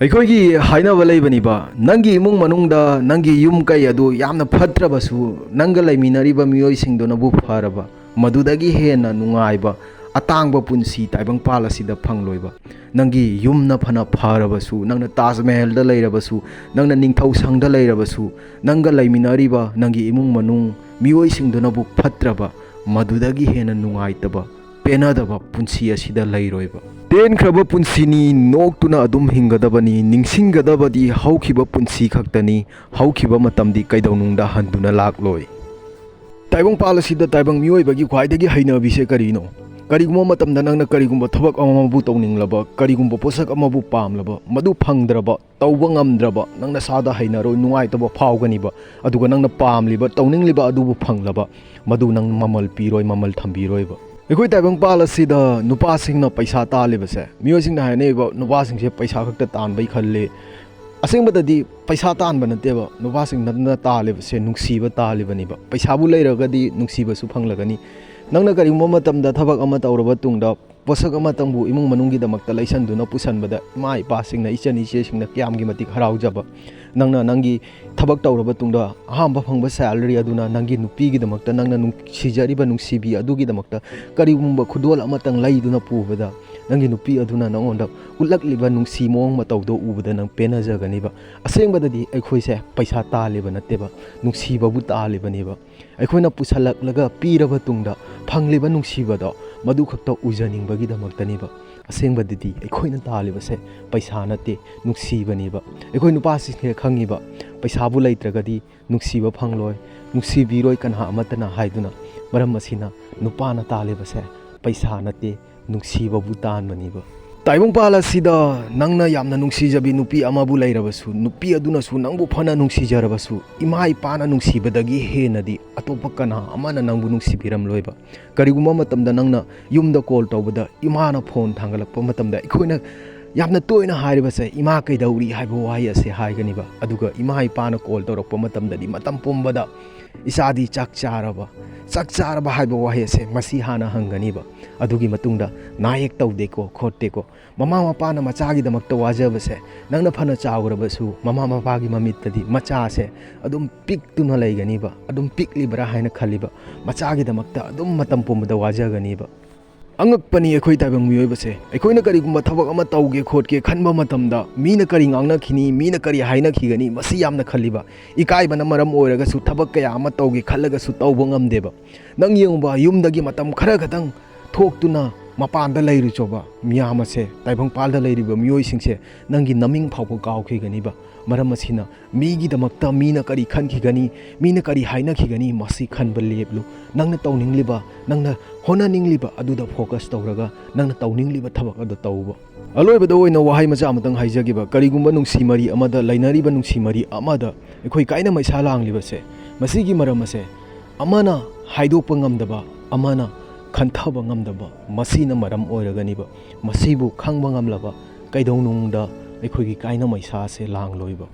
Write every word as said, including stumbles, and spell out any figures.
ꯑꯩꯈꯣꯏꯒꯤ ꯍꯥꯏꯅꯕ ꯂꯩꯕꯅꯤꯕ, ꯅꯪꯒꯤ ꯏꯃꯨꯡ ꯃꯅꯨꯡꯗ ꯅꯪꯒꯤ ꯌꯨꯝ ꯀꯩ ꯑꯗꯨ ꯌꯥꯝꯅ ꯐꯠꯇ꯭ꯔꯕꯁꯨ, ꯅꯪꯒ ꯂꯩꯃꯤꯟꯅꯔꯤꯕ ꯃꯤꯑꯣꯏꯁꯤꯡꯗꯨꯅꯕꯨ ꯐꯔꯕ, ꯃꯗꯨꯗꯒꯤ ꯍꯦꯟꯅ ꯅꯨꯡꯉꯥꯏꯕ ꯑꯇꯥꯡꯕ ꯄꯨꯟꯁꯤ ꯇꯥꯏꯕꯪꯄꯥꯜ ꯑꯁꯤꯗ ꯐꯪꯂꯣꯏꯕ꯫ ꯅꯪꯒꯤ ꯌꯨꯝꯅ ꯐꯅ ꯐꯔꯕꯁꯨ, ꯅꯪꯅ ꯇꯥꯖ ꯃꯍꯜꯗ ꯂꯩꯔꯕꯁꯨ, ꯅꯪꯅ ꯅꯤꯡꯊꯧ ꯁꯪꯗ ꯂꯩꯔꯕꯁꯨ, ꯅꯪꯒ ꯂꯩꯃꯤꯟꯅꯔꯤꯕ ꯅꯪꯒꯤ ꯏꯃꯨꯡ ꯃꯅꯨꯡ ꯃꯤꯑꯣꯏꯁꯤꯡꯗꯨꯅꯕꯨ ꯐꯠꯇ꯭ꯔꯕ, ꯃꯗꯨꯗꯒꯤ ꯍꯦꯟꯅ ꯅꯨꯡꯉꯥꯏꯇꯕ, ꯄꯦꯟꯅꯗꯕ ꯄꯨꯟꯁꯤ ꯑꯁꯤꯗ ꯂꯩꯔꯣꯏꯕ꯫ ꯇꯦꯟꯈ꯭ꯔꯕ ꯄꯨꯟꯁꯤꯅꯤ, ꯅꯣꯛꯇꯨꯅ ꯑꯗꯨꯝ ꯍꯤꯡꯒꯗꯕꯅꯤ, ꯅꯤꯡꯁꯤꯡꯒꯗꯕꯗꯤ ꯍꯧꯈꯤꯕ ꯄꯨꯟꯁꯤ ꯈꯛꯇꯅꯤ, ꯍꯧꯈꯤꯕ ꯃꯇꯝꯗꯤ ꯀꯩꯗꯧꯅꯨꯡꯗ ꯍꯟꯗꯨꯅ ꯂꯥꯛꯂꯣꯏ꯫ ꯇꯥꯏꯕꯪꯄꯥꯜ ꯑꯁꯤꯗ ꯇꯥꯏꯕꯪ ꯃꯤꯑꯣꯏꯕꯒꯤ ꯈ꯭ꯋꯥꯏꯗꯒꯤ ꯍꯩꯅꯕꯤꯁꯦ ꯀꯔꯤꯅꯣ? ꯀꯔꯤꯒꯨꯝꯕ ꯃꯇꯝꯗ ꯅꯪꯅ ꯀꯔꯤꯒꯨꯝꯕ ꯊꯕꯛ ꯑꯃꯕꯨ ꯇꯧꯅꯤꯡꯂꯕ, ꯀꯔꯤꯒꯨꯝꯕ ꯄꯣꯠꯁꯛ ꯑꯃꯕꯨ ꯄꯥꯝꯂꯕ, ꯃꯗꯨ ꯐꯪꯗ꯭ꯔꯕ, ꯇꯧꯕ ꯉꯝꯗ꯭ꯔꯕ, ꯅꯪ ꯅꯁꯥꯗ ꯍꯩꯅꯔꯣꯏ, ꯅꯨꯡꯉꯥꯏꯇꯕ ꯐꯥꯎꯒꯅꯤꯕ꯫ ꯑꯗꯨꯒ ꯅꯪꯅ ꯄꯥꯝꯂꯤꯕ, ꯇꯧꯅꯤꯡꯂꯤꯕ ꯑꯗꯨꯕꯨ ꯐꯪꯂꯕ, ꯃꯗꯨ ꯅꯪ ꯃꯃꯜ ꯄꯤꯔꯣꯏ, ꯃꯃꯜ ꯊꯝꯕꯤꯔꯣꯏꯕ꯫ ꯑꯩꯈꯣꯏ ꯇꯥꯏꯕꯪꯄꯥꯜ ꯑꯁꯤꯗ ꯅꯨꯄꯥꯁꯤꯡꯅ ꯄꯩꯁꯥ ꯇꯥꯜꯂꯤꯕꯁꯦ, ꯃꯤꯑꯣꯏꯁꯤꯡꯅ ꯍꯥꯏꯅꯩꯕ, ꯅꯨꯄꯥꯁꯤꯡꯁꯦ ꯄꯩꯁꯥ ꯈꯛꯇ ꯇꯥꯟꯕꯩ ꯈꯜꯂꯤ꯫ ꯑꯁꯦꯡꯕꯗꯗꯤ ꯄꯩꯁꯥ ꯇꯥꯟꯕ ꯅꯠꯇꯦꯕ, ꯅꯨꯄꯥꯁꯤꯡꯅ ꯇꯥꯜꯂꯤꯕꯁꯦ ꯅꯨꯡꯁꯤꯕ ꯇꯥꯜꯂꯤꯕꯅꯦꯕ꯫ ꯄꯩꯁꯥꯕꯨ ꯂꯩꯔꯒꯗꯤ ꯅꯨꯡꯁꯤꯕꯁꯨ ꯐꯪꯂꯒꯅꯤ꯫ ꯅꯪꯅ ꯀꯔꯤꯒꯨꯝꯕ ꯃꯇꯝꯗ ꯊꯕꯛ ꯑꯃ ꯇꯧꯔꯕ ꯇꯨꯡꯗ, ꯄꯣꯠꯁꯛ ꯑꯃꯇꯪꯕꯨ ꯏꯃꯨꯡ ꯃꯅꯨꯡꯒꯤꯗꯃꯛꯇ ꯂꯩꯁꯟꯗꯨꯅ ꯄꯨꯁꯟꯕꯗ, ꯏꯃꯥ ꯏꯄꯥꯁꯤꯡꯅ, ꯏꯆꯟ ꯏꯆꯦꯁꯤꯡꯅ ꯀꯌꯥꯝꯒꯤ ꯃꯇꯤꯛ ꯍꯔꯥꯎꯖꯕ꯫ ꯅꯪꯅ ꯅꯪꯒꯤ ꯊꯕꯛ ꯇꯧꯔꯕ ꯇꯨꯡꯗ ꯑꯍꯥꯟꯕ ꯐꯪꯕ salary ꯑꯗꯨꯅ ꯅꯪꯒꯤ ꯅꯨꯄꯤꯒꯤꯗꯃꯛꯇ, ꯅꯪꯅ ꯅꯨꯡꯁꯤꯖꯔꯤꯕ ꯅꯨꯡꯁꯤꯕꯤ ꯑꯗꯨꯒꯤꯗꯃꯛꯇ ꯀꯔꯤꯒꯨꯝꯕ ꯈꯨꯗꯣꯜ ꯑꯃꯇꯪ ꯂꯩꯗꯨꯅ ꯄꯨꯕꯗ, ꯅꯪꯒꯤ ꯅꯨꯄꯤ ꯑꯗꯨꯅ ꯅꯉꯣꯟꯗ ꯎꯠꯂꯛꯂꯤꯕ ꯅꯨꯡꯁꯤ ꯃꯑꯣꯡ ꯃꯇꯧꯗꯣ ꯎꯕꯗ ꯅꯪ ꯄꯦꯟꯅꯖꯒꯅꯤꯕ꯫ ꯑꯁꯦꯡꯕꯗꯗꯤ ꯑꯩꯈꯣꯏꯁꯦ ꯄꯩꯁꯥ ꯇꯥꯜꯂꯤꯕ ꯅꯠꯇꯦꯕ, ꯅꯨꯡꯁꯤꯕꯕꯨ ꯇꯥꯜꯂꯤꯕꯅꯦꯕ꯫ ꯑꯩꯈꯣꯏꯅ ꯄꯨꯁꯜꯂꯛꯂꯒ ꯄꯤꯔꯕ ꯇꯨꯡꯗ ꯐꯪꯂꯤꯕ ꯅꯨꯡꯁꯤꯕꯗꯣ, ꯃꯗꯨ ꯈꯛꯇ ꯎꯖꯅꯤꯡꯕꯒꯤꯗꯃꯛꯇꯅꯦꯕ꯫ ꯑꯁꯦꯡꯕꯗꯗꯤ ꯑꯩꯈꯣꯏꯅ ꯇꯥꯜꯂꯤꯕꯁꯦ ꯄꯩꯁꯥ ꯅꯠꯇꯦ, ꯅꯨꯡꯁꯤꯕꯅꯦꯕ꯫ ꯑꯩꯈꯣꯏ ꯅꯨꯄꯥꯁꯤꯡꯁꯦ ꯈꯪꯉꯤꯕ, ꯄꯩꯁꯥꯕꯨ ꯂꯩꯇ꯭ꯔꯒꯗꯤ ꯅꯨꯡꯁꯤꯕ ꯐꯪꯂꯣꯏ, ꯅꯨꯡꯁꯤꯕꯤꯔꯣꯏ ꯀꯅꯥ ꯑꯃꯠꯇꯅ ꯍꯥꯏꯗꯨꯅ꯫ ꯃꯔꯝ ꯑꯁꯤꯅ ꯅꯨꯄꯥꯅ ꯇꯥꯜꯂꯤꯕꯁꯦ ꯄꯩꯁꯥ ꯅꯠꯇꯦ, ꯅꯨꯡꯁꯤꯕꯕꯨ ꯇꯥꯟꯕꯅꯦꯕ꯫ ꯇꯥꯏꯕꯪꯄꯥꯜ ꯑꯁꯤꯗ ꯅꯪꯅ ꯌꯥꯝꯅ ꯅꯨꯡꯁꯤꯖꯕꯤ ꯅꯨꯄꯤ ꯑꯃꯕꯨ ꯂꯩꯔꯕꯁꯨ, ꯅꯨꯄꯤ ꯑꯗꯨꯅꯁꯨ ꯅꯪꯕꯨ ꯐꯅ ꯅꯨꯡꯁꯤꯖꯔꯕꯁꯨ, ꯏꯃꯥ ꯏꯄꯥꯅ ꯅꯨꯡꯁꯤꯕꯗꯒꯤ ꯍꯦꯟꯅꯗꯤ ꯑꯇꯣꯞꯄ ꯀꯅꯥ ꯑꯃꯅ ꯅꯪꯕꯨ ꯅꯨꯡꯁꯤꯕꯤꯔꯝꯂꯣꯏꯕ꯫ ꯀꯔꯤꯒꯨꯝꯕ ꯃꯇꯝꯗ ꯅꯪꯅ ꯌꯨꯝꯗ call ꯇꯧꯕꯗ ꯏꯃꯥꯅ phone ꯊꯥꯡꯒꯠꯂꯛꯄ ꯃꯇꯝꯗ, ꯑꯩꯈꯣꯏꯅ ꯌꯥꯝꯅ ꯇꯣꯏꯅ ꯍꯥꯏꯔꯤꯕꯁꯦ "ꯏꯃꯥ ꯀꯩꯗꯧꯔꯤ?" ꯍꯥꯏꯕ ꯋꯥꯍꯩ ꯑꯁꯦ ꯍꯥꯏꯒꯅꯤꯕ꯫ ꯑꯗꯨꯒ ꯏꯃꯥ ꯏꯄꯥꯅ ꯀꯣꯜ ꯇꯧꯔꯛꯄ ꯃꯇꯝꯗꯗꯤ ꯃꯇꯝ ꯄꯨꯝꯕꯗ "ꯏꯆꯥꯗꯤ ꯆꯥꯛ ꯆꯥꯔꯕ? ꯆꯥꯛ ꯆꯥꯔꯕ?" ꯍꯥꯏꯕ ꯋꯥꯍꯩ ꯑꯁꯦ ꯃꯁꯤ ꯍꯥꯟꯅ ꯍꯪꯒꯅꯤꯕ꯫ ꯑꯗꯨꯒꯤ ꯃꯇꯨꯡꯗ "ꯅꯥ ꯌꯦꯛ ꯇꯧꯗꯦꯀꯣ, ꯈꯣꯠꯇꯦꯀꯣ?" ꯃꯃꯥ ꯃꯄꯥꯅ ꯃꯆꯥꯒꯤꯗꯃꯛꯇ ꯋꯥꯖꯕꯁꯦ, ꯅꯪꯅ ꯐꯅ ꯆꯥꯎꯔꯕꯁꯨ ꯃꯃꯥ ꯃꯄꯥꯒꯤ ꯃꯃꯤꯠꯇꯗꯤ ꯃꯆꯥꯁꯦ ꯑꯗꯨꯝ ꯄꯤꯛꯇꯨꯅ ꯂꯩꯒꯅꯤꯕ, ꯑꯗꯨꯝ ꯄꯤꯛꯂꯤꯕ꯭ꯔꯥ ꯍꯥꯏꯅ ꯈꯜꯂꯤꯕ, ꯃꯆꯥꯒꯤꯗꯃꯛꯇ ꯑꯗꯨꯝ ꯃꯇꯝ ꯄꯨꯝꯕꯗ ꯋꯥꯖꯒꯅꯤꯕ꯫ ꯑꯉꯛꯄꯅꯤ ꯑꯩꯈꯣꯏ ꯇꯥꯏꯕꯪ ꯃꯤꯑꯣꯏꯕꯁꯦ꯫ ꯑꯩꯈꯣꯏꯅ ꯀꯔꯤꯒꯨꯝꯕ ꯊꯕꯛ ꯑꯃ ꯇꯧꯒꯦ ꯈꯣꯠꯀꯦ ꯈꯟꯕ ꯃꯇꯝꯗ ꯃꯤꯅ ꯀꯔꯤ ꯉꯥꯡꯅꯈꯤꯅꯤ, ꯃꯤꯅ ꯀꯔꯤ ꯍꯥꯏꯅꯈꯤꯒꯅꯤ, ꯃꯁꯤ ꯌꯥꯝꯅ ꯈꯜꯂꯤꯕ꯫ ꯏꯀꯥꯏꯕꯅ ꯃꯔꯝ ꯑꯣꯏꯔꯒꯁꯨ ꯊꯕꯛ ꯀꯌꯥ ꯑꯃ ꯇꯧꯒꯦ ꯈꯜꯂꯒꯁꯨ ꯇꯧꯕ ꯉꯝꯗꯦꯕ꯫ ꯅꯪ ꯌꯦꯡꯉꯨꯕ, ꯌꯨꯝꯗꯒꯤ ꯃꯇꯝ ꯈꯔ ꯈꯛꯇꯪ ꯊꯣꯛꯇꯨꯅ ꯃꯄꯥꯟꯗ ꯂꯩꯔꯨꯆꯣꯕ, ꯃꯤꯌꯥꯝ ꯑꯁꯦ, ꯇꯥꯏꯕꯪꯄꯥꯜꯗ ꯂꯩꯔꯤꯕ ꯃꯤꯑꯣꯏꯁꯤꯡꯁꯦ ꯅꯪꯒꯤ ꯅꯃꯤꯡ ꯐꯥꯎꯕ ꯀꯥꯎꯈꯤꯒꯅꯤꯕ꯫ ꯃꯔꯝ ꯑꯁꯤꯅ ꯃꯤꯒꯤꯗꯃꯛꯇ ꯃꯤꯅ ꯀꯔꯤ ꯈꯟꯈꯤꯒꯅꯤ, ꯃꯤꯅ ꯀꯔꯤ ꯍꯥꯏꯅꯈꯤꯒꯅꯤ, ꯃꯁꯤ ꯈꯟꯕ ꯂꯦꯞꯂꯨ꯫ ꯅꯪꯅ ꯇꯧꯅꯤꯡꯂꯤꯕ, ꯅꯪꯅ ꯍꯣꯠꯅꯅꯤꯡꯂꯤꯕ ꯑꯗꯨꯗ ꯐꯣꯀꯁ ꯇꯧꯔꯒ ꯅꯪꯅ ꯇꯧꯅꯤꯡꯂꯤꯕ ꯊꯕꯛ ꯑꯗꯨ ꯇꯧꯕ꯫ ꯑꯂꯣꯏꯕꯗ ꯑꯣꯏꯅ ꯋꯥꯍꯩ ꯃꯆꯥ ꯑꯃꯇꯪ ꯍꯥꯏꯖꯒꯦꯕ꯫ ꯀꯔꯤꯒꯨꯝꯕ ꯅꯨꯡꯁꯤ ꯃꯔꯤ ꯑꯃꯗ, ꯂꯩꯅꯔꯤꯕ ꯅꯨꯡꯁꯤ ꯃꯔꯤ ꯑꯃꯗ ꯑꯩꯈꯣꯏ ꯀꯥꯏꯅ ꯃꯩꯁꯥ ꯂꯥꯡꯂꯤꯕꯁꯦ, ꯃꯁꯤꯒꯤ ꯃꯔꯝ ꯑꯁꯦ ꯑꯃꯅ ꯍꯥꯏꯗꯣꯛꯄ ꯉꯝꯗꯕ, ꯑꯃꯅ ꯈꯟꯊꯕ ꯉꯝꯗꯕ, ꯃꯁꯤꯅ ꯃꯔꯝ ꯑꯣꯏꯔꯒꯅꯤꯕ꯫ ꯃꯁꯤꯕꯨ ꯈꯪꯕ ꯉꯝꯂꯕ ꯀꯩꯗꯧꯅꯨꯡꯗ ꯑꯩꯈꯣꯏꯒꯤ ꯀꯥꯏꯅ ꯃꯩꯁꯥꯁꯦ ꯂꯥꯡꯂꯣꯏꯕ꯫